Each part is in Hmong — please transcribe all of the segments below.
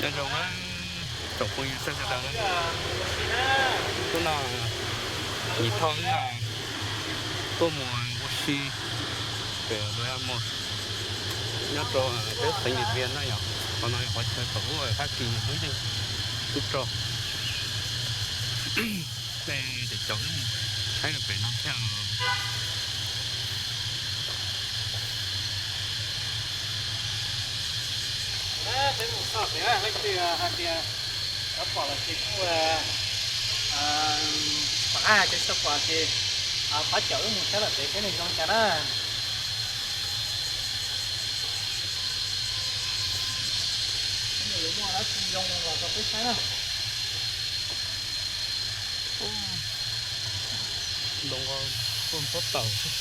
Nyob zoo na, tsoom phooj ywg sawv daws na, hnub no Yim Thoj wb tuaj mus ua si pem Los Amos nyob rau peb xeev Nyem Vias na yom. Qhov no yog qhov chaw thaum ub Fab Kis lub yeej tub rog. Nej caum wb mus saib rau pem no thiab. Peb mus txog pem na, leej twg hais tias tau pom lawm ces kuj pom, ces tsis tau pom ces pab caum wb mus saib lawm pem seb nws zoo cas na. Yuav muaj dab tsi zoo los rau peb saib na. Ntoo tuaj ntxob taws xwb.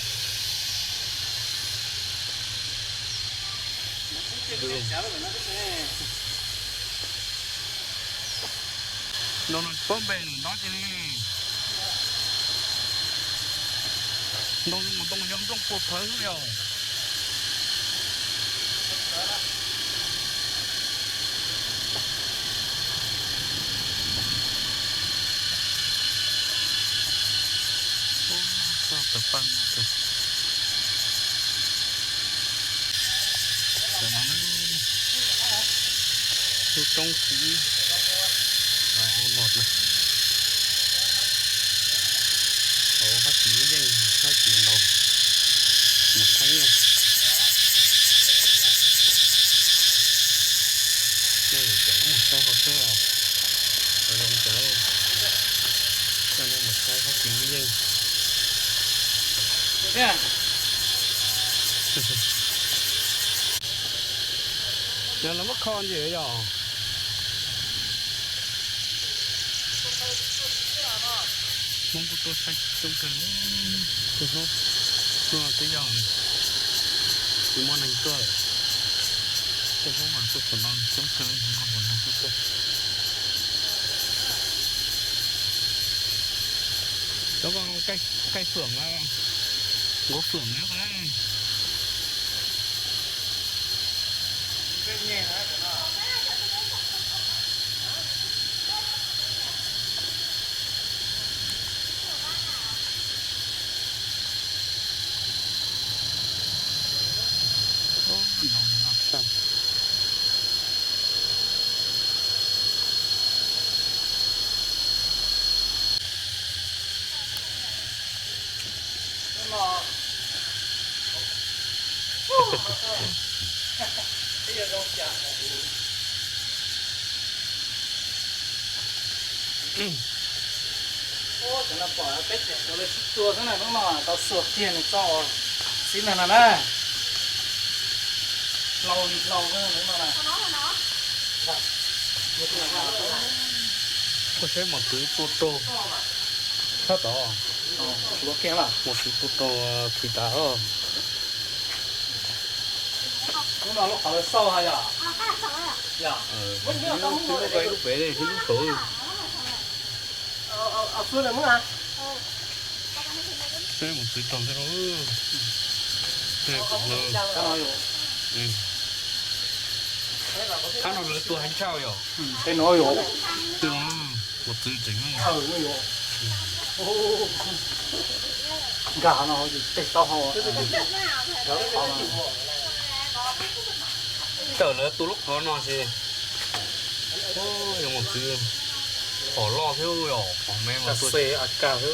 Ntoo no tsis paub npe nws nto cia li. Ntoo mus ntoo yog nplooj pua phawv xwb yog. Tawg pawg no kawg. Cov no lub roob kwv Los Amos na. Hauv Fab Kis lub yeej Fab Kis ntaus mus thaib na. Nej caum wb mus saib hauv seb zoo cas, coj nej mus saib Fab Kis lub yeej. Yog lawv muab kho ntses yog. Hmoob kuj tuaj saib coob kawg, hnub no twb yog tsis muaj neeg tuaj, tej Hmoob mas tuaj thaum no coob kawg, Hmoob no tuaj. Cov ko kaij fwm, nquav fwm na. Cov no pom peb cem cov lawv sib tua xwb na, hnub no tau xuas kiag nws tso xib na no na. Hlau li hlau no na. Koj saib mos txwv tua rau sab tod, mos txwv tua rau khi tas os. Hnub no lub qhov lawv xauj ha yom. Ib lub pem, ib lub saud. Saib mos txwv tau thiab. Thab no lawv tua heev tshaj yom. Mos txwv tseem nkag no tej taub hau. Tawm lawv tua lub qhov no ces yog mos txwv phom loj thiab yom, phom me mas tua xwb.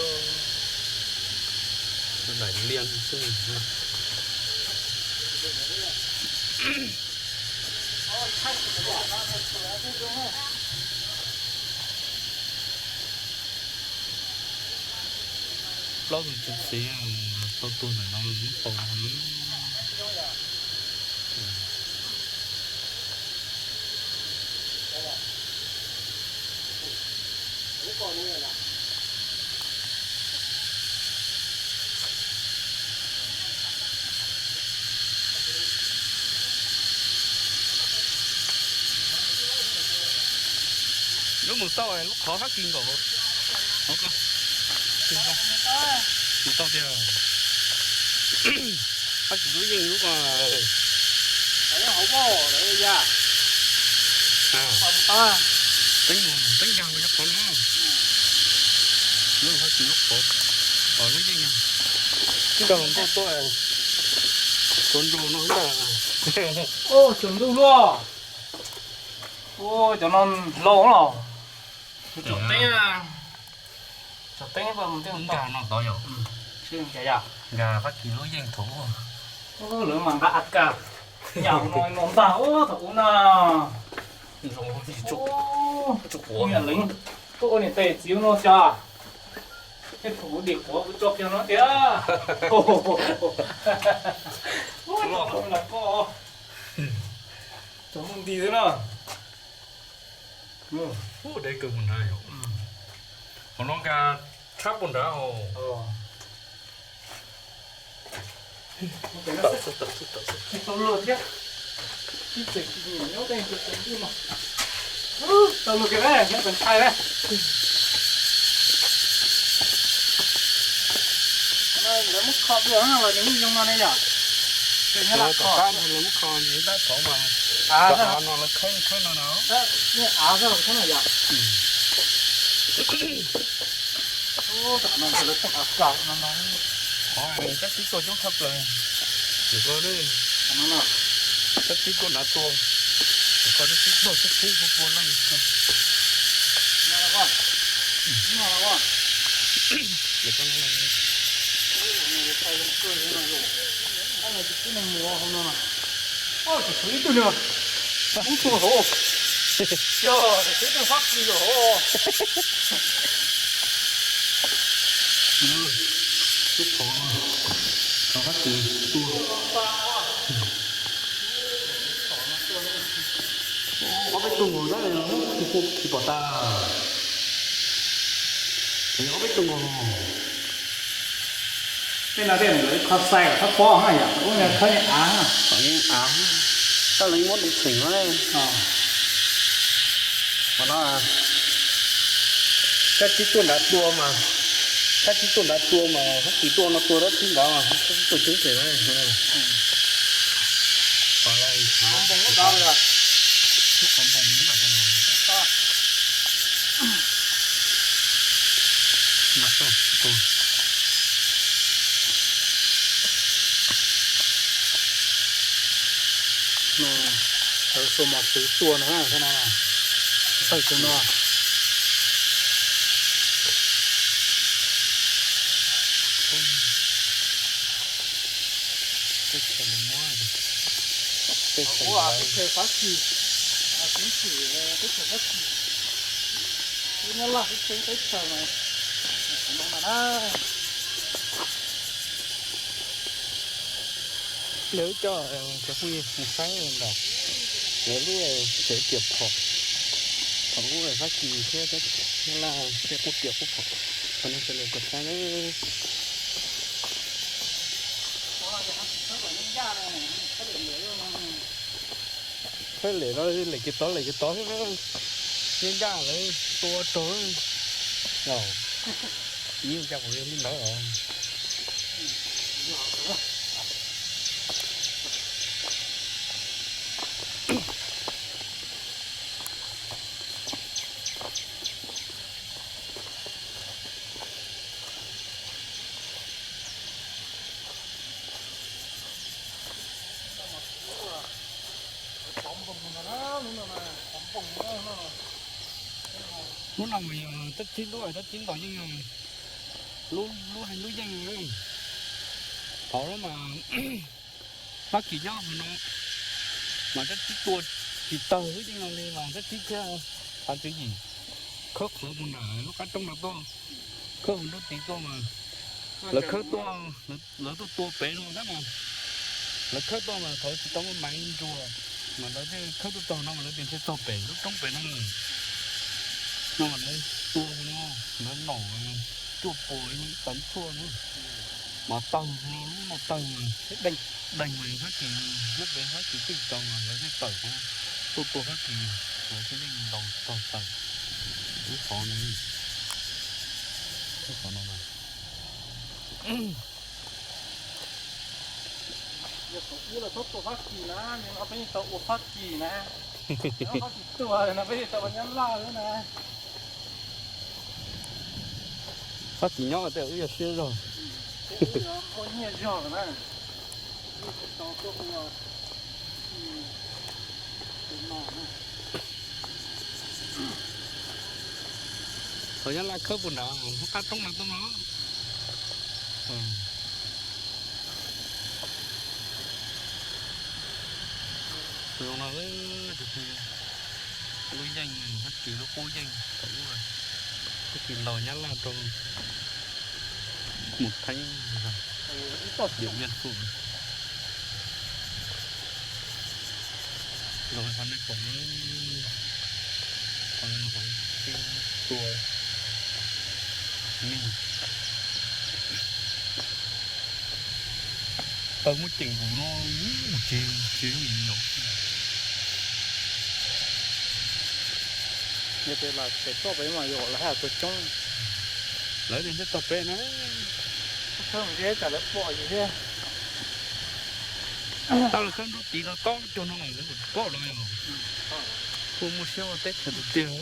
Daim liaj xwb. Plaub tug txiv txiv tau tuag ntawm no lub qhov no. Lub mus tau lub qhov Fab Kis nkaus. Mus tau tiag. Fab Kis lub yeej lub ko. Teeb, teeb nkag nyob qhov no. Lub Fab Kis lub qhov, lub yeej no. Koj hluas nkauj tuaj, tsuav ntuj no ntag. Ua tsuav ntuj luaj. Ua cov no hlau los. Tsom teeb, tsom teeb nkag no tod yom. Nkag Fab Kis lub yeej thaum ub. Lawv mas nqa A K yam no no ntag thaum ub na. Niam leej tuaj ua niam tais txiv no cas, tej thaum ub dim quav kuv tso kiag no tiag. Ua los koj, tsaus ntuj nti xwb na. Ub, deb kawg mus nrad yom. Qhov no nkag tshab puag nrad os. Tau lug kiag, ntshai na. Lawv muab kho los nws yeej zoo no ne yom. Tom qab ntawd lawv muab kho nws dab thov mas, av no lawv khawb khawb no no. Av xwb los khawb no yom. Tab sis tuaj coob tshaj plaws. Tus ko, tab sis tuaj nrad tua, tus ko tab sis tuaj tab sis pua pua leej. Ub, tsis tshuav ib tug li, ub, tua hauv, yog tsis tshuav ib tug Fab Kis hauv. Lub qhov, qhov Fab Kis tua. Ob peb tug nkaus tab sis tsis pom tas. Ob peb tug nkaus. Tej no tej lawv kho xais kom txhob pob na yom, ub, khawb av, av, tab lawv muab ntoo txheem no. Qhov no, tab sis tuaj nrad tua mas, tab sis tuaj nrad tua mas Fab Kis tuaj no tua tab sis nrad mas tab sis tuaj coob pem na. Lawv xuas mos txwv tua no, tawg rau no. Teb chaws Fab Kis, teb chaws Fab Kis, teb chaws Fab Kis, teb chaws Nyab Laj, teb chaws, teb chaws mas, no mas na. Lawv coj cov phooj ywg mus saib ntawm lawv lub tsev tiam phom, thaum ub Fab Kis thiab Nyab Laj tej qub tiam qub phom, qhov no sawv daws tuaj saib na. Thaij lem no, lem kiag tod lem kiag tod xwb, yeej ncaj lawv tua raug. Yeej ncaj kuv li ntawd. Lub no mas yog tab tib lub, tab tib ntaus yeej, lub, lub hais lub yeej. Thaum lub mas Fab Kis nyob hauv no mas tab tib tua tsis tawg lub yeej no li los tab tib thiaj hais tswv yim khawb qhov mus ntawm lub qab roob no tuaj, khawb hauv nruab tid tuaj mas lawv khawb tuaj, lawv tuaj tua pem no tab mas lawv khawb tuaj mas thaum tsis tau muaj maiv ntsuas mas lawv thiaj khawb tuaj txog no mas lawv tias ntshe txog pem lub roob pem no. No mas lawv tua no, lawv nom cuaj puas ib tawv tshuaj no mas tawg no, lub no tawg mas deeg mas Fab Kis, nyob pem Fab Kis twb tsis tau mas lawv thiaj tawm tuaj tua Fab Kis, lawv thiaj li ntaus txog tawm lub qhov no, lub qhov no na. Yog thaum ub lawv txhob tua Fab Kis na, yog no peb yeej tau ua Fab Kis na. Nyob Fab Kis tuag no peb tsis tau Nyab Laj na. Fab Kis nyob tej wb yog siab zog. Nyiaj zog na. Tsis tau tuaj ua no na. Thaum Nyab Laj khawb puag nrad, qab roob no tuaj no. Zoo no, lub yeej Fab Kis lub qub yeej thaum ub, Fab Kis laus Nyab Laj rau mus theeb Điện Biên Phủ. Los qhov nej pom, qhov nej pom tua me, tawg muab ceem nkaus no, tsis tsis zoo li no. Yog tias lam txais toj pem mas yuav ua lawv haj tuag coob. Lawv tias thiaj tog pem na. Khawb mus seb tsam lawv pom yus thiab. Tau lawv khawb nruab tiv rau tob cuag no lawv pom los yog. Kuj muaj siab ua teb chaws tiag tiag.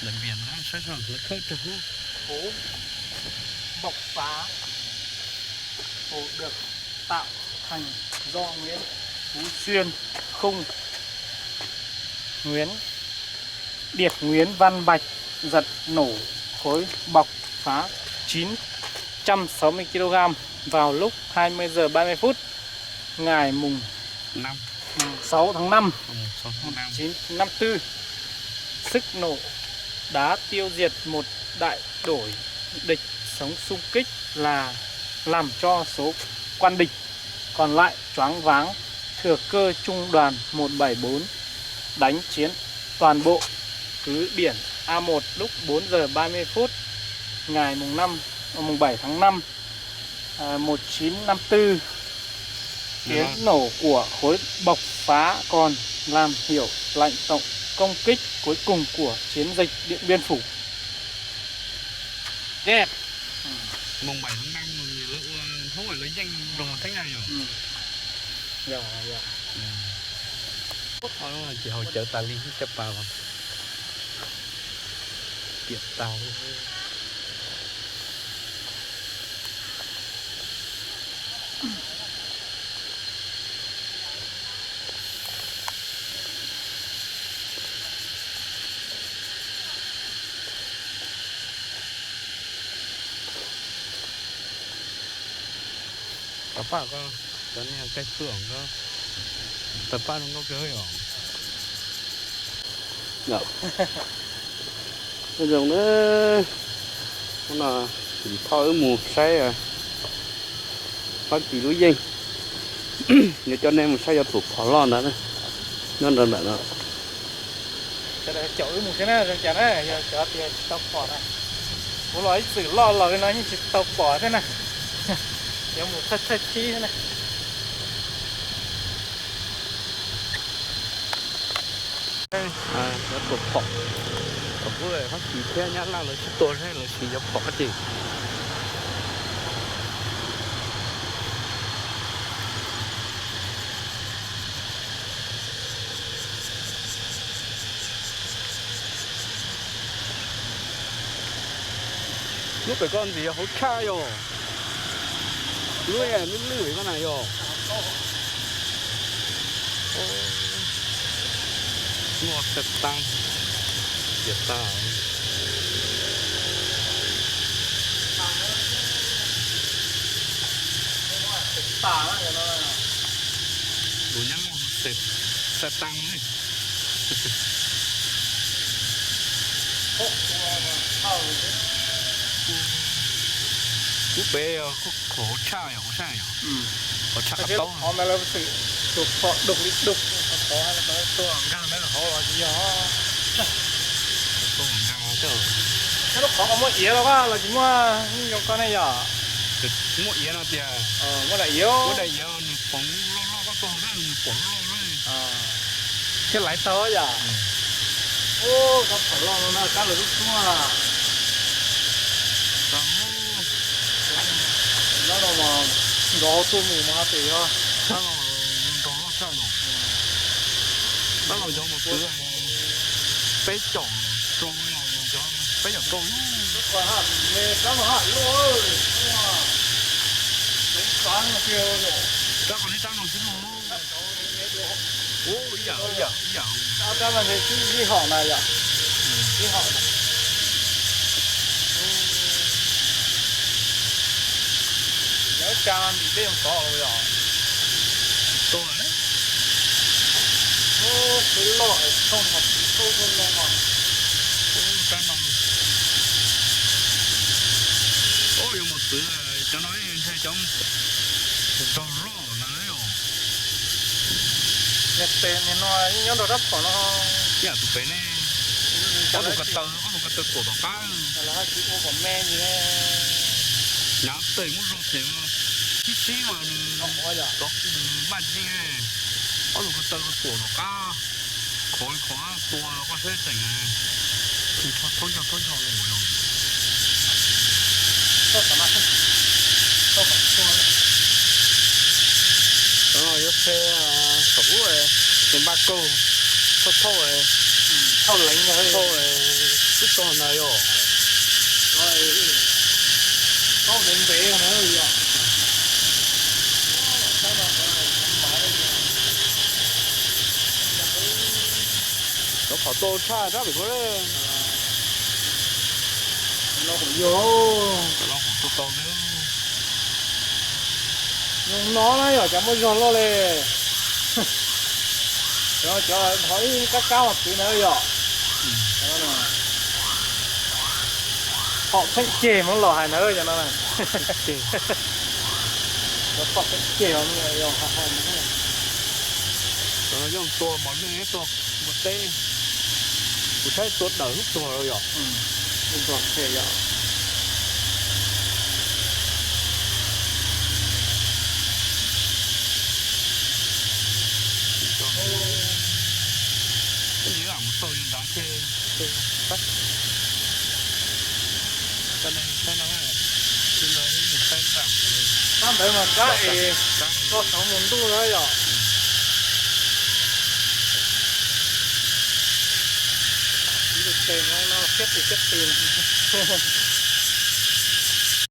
Lawv npias na, saib seb lawv khawb rau hnub. Hố Bộc Phá, hồ được tạo thành do Nguyễn Phú Xuyên, khung Nguyễn Điệt Nguyễn Văn Bạch giật nổ khối bộc phá chín trăm sáu mươi ki-lô-gam vào lúc hai mươi giờ ba mươi phút ngày mùng sáu tháng năm một chín năm tư. Sức nổ đã tiêu diệt một đại đội địch sống xung kích là làm cho số quân địch còn lại choáng váng, thừa cơ trung đoàn một bảy bốn đánh chiếm toàn bộ cứ điểm A một lúc bốn giờ ba mươi phút ngày mùng năm, mùng bảy tháng năm, à, một chín năm tư. Tiếng nổ của khối bộc phá còn làm hiệu lệnh tổng công kích cuối cùng của chiến dịch Điện Biên Phủ. Dep. Mùng bảy tháng năm lawv ua hnub lawv yeej nrog theeb na yom. Ces hauv cawv tas li caj pas los piam tag li. Tau paj koj, cov niag kaij fwj os, koj tau paj zoo nkauj kawg os. Nyob zoo na, hnub no Yim Thoj wb mus saib Fab Kis lub yeej, yuav coj nej mus saib cov tuam phom loj ntawd, nyob nram ntawm no. Sawv daws caum wb mus saib na, zoo cas na, yog cov tias tsis tau pom na. Kuv los ib txwm loj los li no yeej tsis tau pom thiab na. Yuav mus thaij thaij thib thiab na. Cov tuam phom, thaum ub Fab Kis thiab Nyab Laj lawv sib tua seb lawv siv cov phom dab tsi. Lub pem koj ntxiv yog hauv tshaj yog. Lub lwj lwj koj na yog. Muaj xav tag, tiam tas. Tus nyab loj xav tag ne. Lub pem yog qhov tshaj yom, qhov tshaj yom. Qhov tshaj qab taub. Tus phom dug li dug, tus nkag ntawd hauv los tsis yog. Tus nkag thiab. Lub qhov ko muaj iav los, los tsis muaj, zoo ko ne yom. Muaj iav no tias. Muaj daim iav, muaj daim iav nws pom loj loj, koj tuaj hauv nws pom loj loj. Thiaj laiv tau yom. Ub, kab phom loj no na, kab lawv lub xub. Nyob no mas nkawd tuaj mus mas hais tias yog kab no mas Tab los cov mos txwv peb caum rau, peb caum rau. Rab qhov nej rab no xwb no. Ua ib yam ib yam ib yam. Ib hom na yom, ib hom na. Lawv tsa ntim dej tod los yom. Tsis tau lawm. Ub, twb loj es thooj mas twb thauj thauj loo os. Ub, rab no. Ub, yuav mus txwv cov no, ntshe cov zog loj ntawd os. Niag tes niag no nyob nrog rab phom no. Ib yam tus pem ne. Ob tug ko taw, ob tug ko taw tuam tom qab. Hnyav tes muab zog phem, sib sib mas nws maj ntsig. Ob tug ko taw tuam tom qab, khov khov tua koj saib tseem. Thaub ncho thaub ncho los. Yuav qhia saum ub, ces npaj kauj thauj thauj, thauj leev thauj, twb tog ntag yom. Thaub ntev ntev na yom. Cov phom tau tshaj rab pem ko. No kuv yog, no kuv tua tau xwb. Zoo no na yom, cov muaj zog loj li. Cov, cov thov ib kab kab los txwv na yom. Phom pheej ceg mas los hais na cov no. Cov phom pheej ceg os. Cov no yeej tua mos lej tua ua teb. Kuv saib tua dawm hnub tuag lawm yom. Tua phem yom. Ib yam mus tau li nrad thiab. Kab ntawd mas kab es koj xav mus ntuj na yom. Ib tes no siab tis siab tis.